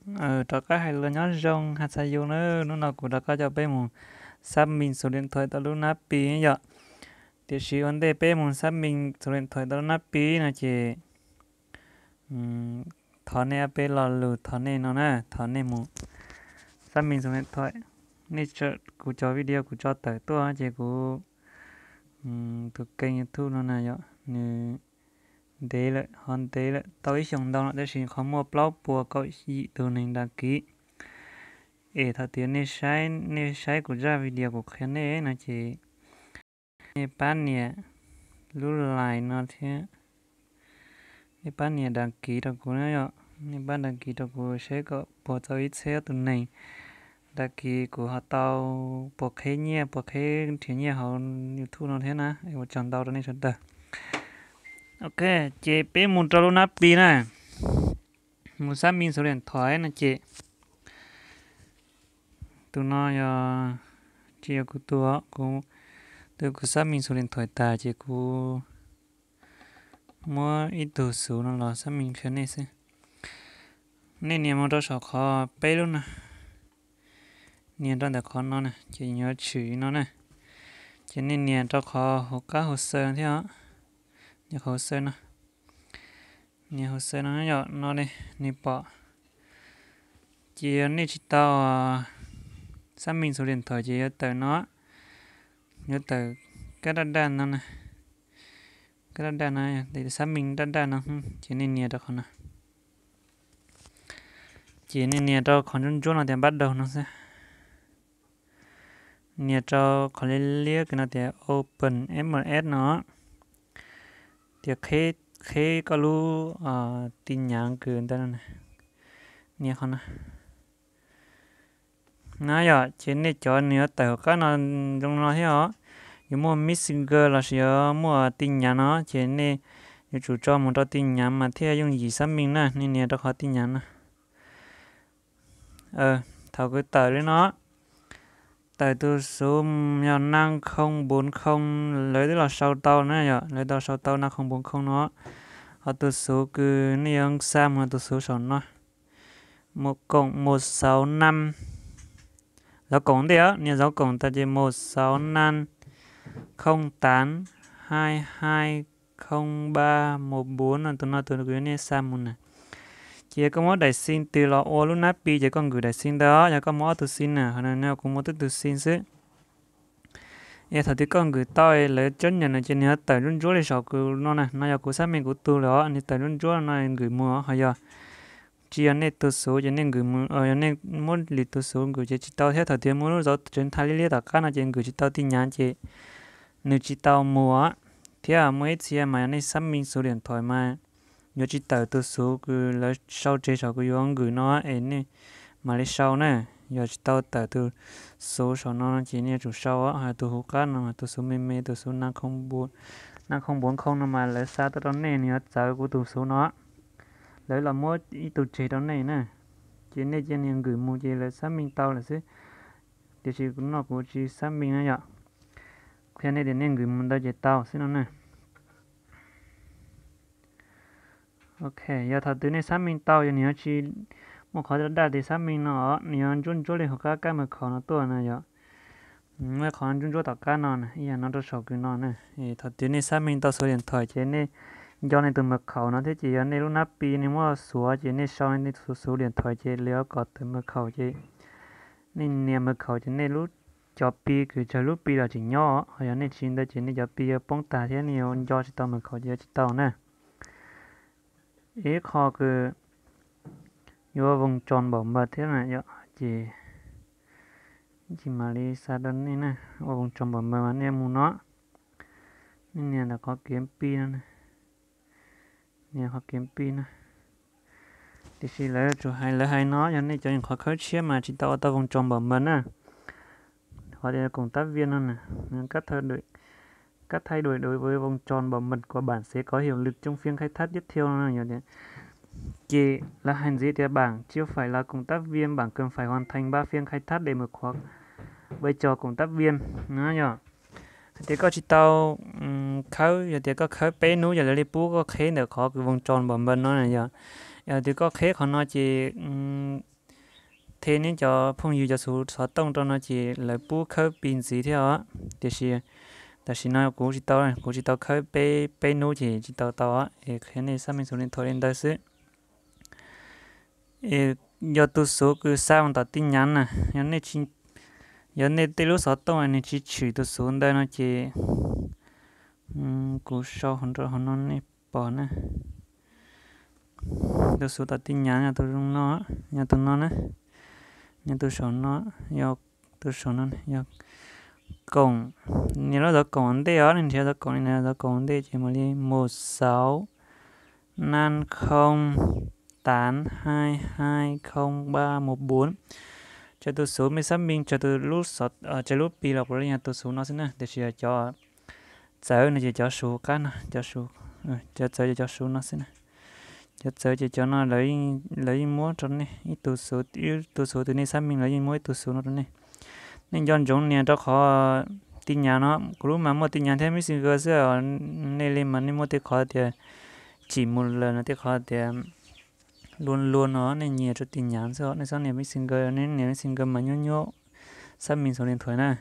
Rov qab hais los nyob zoo hais txog yus na, hnub no kuv rov qab coj peb mus xác minh số điện thoại tau lub nab pi yom. Tiam sis ua ntej peb mus xác minh số điện thoại tau lub nab pi no ces thov nej peb lo lus thov nej no na, thov nej mus xác minh số điện thoại. Nej tsom kuv cov video kuv tso tawm tuaj ces kuv tus kênh YouTube no na yom, nws ntev lawm, ho ntev lawm tau ib xyoos ntau no tab sis qhov muaj plaub puas kaum yim tus neeg đăng ký. Es thaum tias nej saib kuv zaj video kuv qhia nej no ces nej pab nias lub like no thiab nej pab nias đăng ký rau kuv na yom, nej pab đăng ký rau kuv saib kom puas tau ib txhiab tus neeg đăng ký kuv ho tau puas qheb nyiaj, puas qheb nrhiav nyiaj hauv YouTube no thiab na. Ua tsaug ntau rau nej sawv daws. Ok, ces peb mus rau lub nab pi na, mus xác minh số điện thoại no ces tus no yog, tsis yog kuv tus, kuv, tus kuv xác minh số điện thoại tas ces kuv muab ib tug xuv no los xác minh qhia nej xwb. Nej nias mus rau saum qhov peb lub no, nias rau ntawm qhov no na ces yuav tshwm li no na. Ces nej nias rau qhov hauv qab hồ sơ thiab os, nias qhov hồ sơ no, nias hồ sơ no yom, no ne, nej pom. Ces yog nej tsis tau xác minh số điện thoại ces yuav tawm no, yuav tawm kab daj daj no na, kab daj daj no, xác minh daj daj no, ces nej nias rau qhov no. Ces nej nias rau qhov ntsuab ntsuab no tias bắt đầu no xwb. Nias rau qhov liab liab kws no tias open M S no, tias qheb koj lub tin nhắn kws ntawd no, nias qhov no. Na yom, ces nej cov nws yuav tawm hauv qab no zoo no thiab os. Yuav muaj Messenger lossis yuav muaj tin nhắn no ces nej yuav tsum tso mus rau tin nhắn mas thiaj yooj yim xác minh na, nej nias rau qhov tin nhắn no. Thaum kuv tawm li no, tawm tus xuv yog năm không bốn không, lawv twb los sau tau na yom, lawv tau sau tau năm không bốn không no. Ho tus xuv kws nej yuav xa mus tus xuv saum no, một cộng một sáu năm, dấu cộng ntej, nias dấu cộng tas ces một sáu năm không tám hai hai không ba một bốn no, tus no tus kws nej xa mus na. Ces yog koj muab daim xim twg los ua lub nab pi ces koj nkws daim xim ntawd, yog koj muaj ob tug xim na, ho no kuv muaj tib tug xim xwb. Es thaum twg koj nkws tau lawv chấp nhận no ces nws yuav tawm ntsuab ntsuab li saum kuv no na, no yog kuv xác minh kuv tus lawm os, nws tawm ntsuab ntsuab no nkws mus. Ho yog tsis yog nej tus xuv ces nej nkws mus, yog nej muab lwm tus xuv nkws ces tsis tau thiab. Thaum twg muaj lub dấu chữ thai liab liab tom qab no ces nkws tsis tau tin nhắn ces nws tsis tau mus. Thiab muaj ib txhia mas yog nej xác minh số điện thoại mas yuav tsis tawm tus xuv kws lawv sau tseg saum kuv yuav nkws no es nej mam li sau na. Yog tsis tau tawm tus xuv saum no ces nej yuav tsum sau, ho tus hauv qab no, tus xuv me me, tus xuv năm không bốn không no mas lawv xa tuaj rau nej, nws yuav txawv kuv tus xuv no. Lawv los muab ib tug tseg rau nej na, ces nej cia li nkws mus ces lawv xác minh tau lawm xwb. Tiam sis kuv no kuv tsis xác minh na yom, qhia nej tias nej nkws mus ntawd ces tau xwb no na. Ok, yog thaum twg nej xác minh tau yog nws yuav tsis muaj qhov daj daj tias xác minh no, nws yuav ntsuab ntsuab li hauv qab kab mật khẩu no tuaj na yom. Muaj qhov ntsuab ntsuab tom qab no na, ib yam no rau saum kws no na. Thaum twg nej xác minh tau số điện thoại ces nej nco nej tus mật khẩu no thiab ces yog nej lub nab pi nej muab xuav ces nej sau nej tus số điện thoại ces lawv yuav kom tawm mật khẩu ces nej nias mật khẩu ces nej lub cov pi kws tsawg lub pi los tseem nyob, ho yog nej tsis ntawd ces nej cov pi yuav poob tag thiab nej yuav nco tsis tau mật khẩu ces yuav tsis tau na. Ib qho kws yuav vòng tròn bảo mật thiab na yom, ces tsis mam li xa rau nej na, ua vòng tròn bảo mật mas nej mus no, nej nias ntawm qhov kev pi no, nias qhov kev pi no. Tiam sis lawv tsuas hais, lawv hais no yog nej cov nyuam qhuav khawb tshiab mas tsis tau ua tau vòng tròn bảo mật na. Qhov tias cộng tác viên no na, cách thay đổi đối với vòng tròn bảo mật của bạn sẽ có hiệu lực trong phiên khai thác tiếp theo no. Ces lawv hais ntxiv tias bạn chưa phải là cộng tác viên, bạn cần phải hoàn thành ba phiên khai thác để mở khóa vai trò cộng tác viên no yom. Hais tias koj tsis tau khawb, yog tias koj khawb peb hnub ces lawv li pub koj qheb ntawm qhov kws vòng tròn bảo mật no na yom. Yog tias koj qheb qhov no ces them nej cov phooj ywg cov xuv xov tooj rau no ces lawv pub khawb pis ntxiv thiab os. Tiam sis tam sim no kuv tsis tau, kuv tsis tau khawb peb, peb hnub ces tsis tau tau es qhia nej xác minh số điện thoại li ntawd xwb. Yog tus xuv kws xa mus tom tin nhắn na, yog nej tej lub xov tooj nws tsis tshwm tus xuv ntawd no ces kuv sau hauv no nej pom na. Tus xuv tom tin nhắn yog tus zoo no, yog tus no na, yog tus saum no, yog tus saum no yog koom, nias lub zov koom ua ntej os, nej nrhiav zov koom li na, zov koom ua ntej ces mam li một sáu năm không tám hai hai không ba một bốn. Tso tus xuv mej xác minh, tso tus lub, tso lub pis los puav leej yog tus xuv no xwb na, tiam sis cov txawv no ces cov xuv qab no, cov xuv, cov txawv ces cov xuv no xwb na. Cov txawv ces cov no lawv yeej muab rau nej ib tug xuv, ib tug xuv twg nej xác minh lawv yeej muab ib tug xuv no rau nej. Nej nco ntsoov nias rau qhov tin nhắn no, kuv lub mas muaj tin nhắn thiab Messenger xwb os. Nej li mas nej muaj tej qhov tias chỉ một lần no, tej qhov tias luôn luôn no nej nias rau tin nhắn xwb os, nej txhob nias Messenger, nej nias Messenger mas nyuaj nyuaj xác minh số điện thoại na.